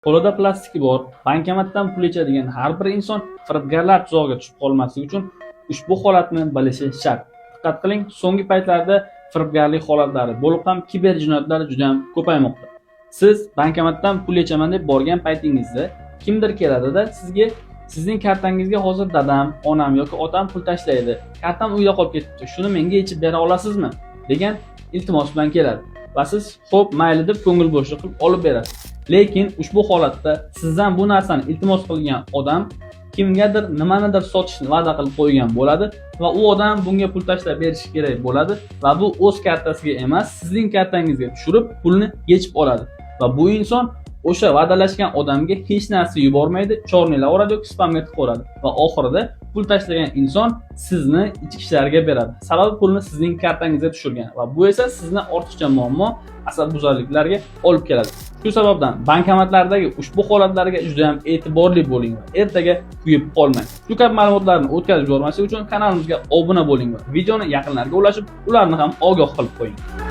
Qo'lida plastiki bor, bankomatdan pul yechadigan har bir inson firibgarlar tuzog'iga tushib qolmasligi uchun ushbu holatni bilishi shart. Diqqat qiling, so'nggi paytlarda firibgarlik holatlari bo'lib ham kiber jinoyatlar juda ham ko'paymoqda. Siz bankomatdan pul yechaman deb borgan paytingizda kimdir keladida sizga sizning kartangizga hozir dadam, onam yoki otam pul tashlaydi. Kartam uyda qolib ketibdi. Shuni menga yechib bera olasizmi? Degan iltimos bilan keladi. Va siz xo'p, mayli deb ko'ngil bo'shlik qilib olib berasiz. Lekin ushbu holatda sizdan bu narsani iltimos qilgan odam kimgadir nimanidir sotishni va'da qilib qo'ygan bo'ladi va u odam bunga pul tashlab berishi kerak bo'ladi va bu o'z kartasiga emas, sizning kartangizga tushirib pulni yechib oladi. Va bu inson o'sha va'dalashgan odamga hech narsa yubormaydi, чёрный lavoradi yoki spamga tiqaveradi va oxirida pul tashlagan inson sizni ichki ishlarga beradi. Sababi pulni sizning kartangizga tushirgan va bu esa sizni ortiqcha muammo, asabbuzarliklarga olib keladi. Shu sababdan bankomatlardagi ushbu holatlarga juda ham e'tiborli bo'ling va ertaga kuyib qolmang. Shu kabi ma'lumotlarni o'tkazib yubormaslik uchun kanalimizga obuna bo'ling va videoni yaqinlarga ulashib, ularni ham ogoh qilib qo'ying.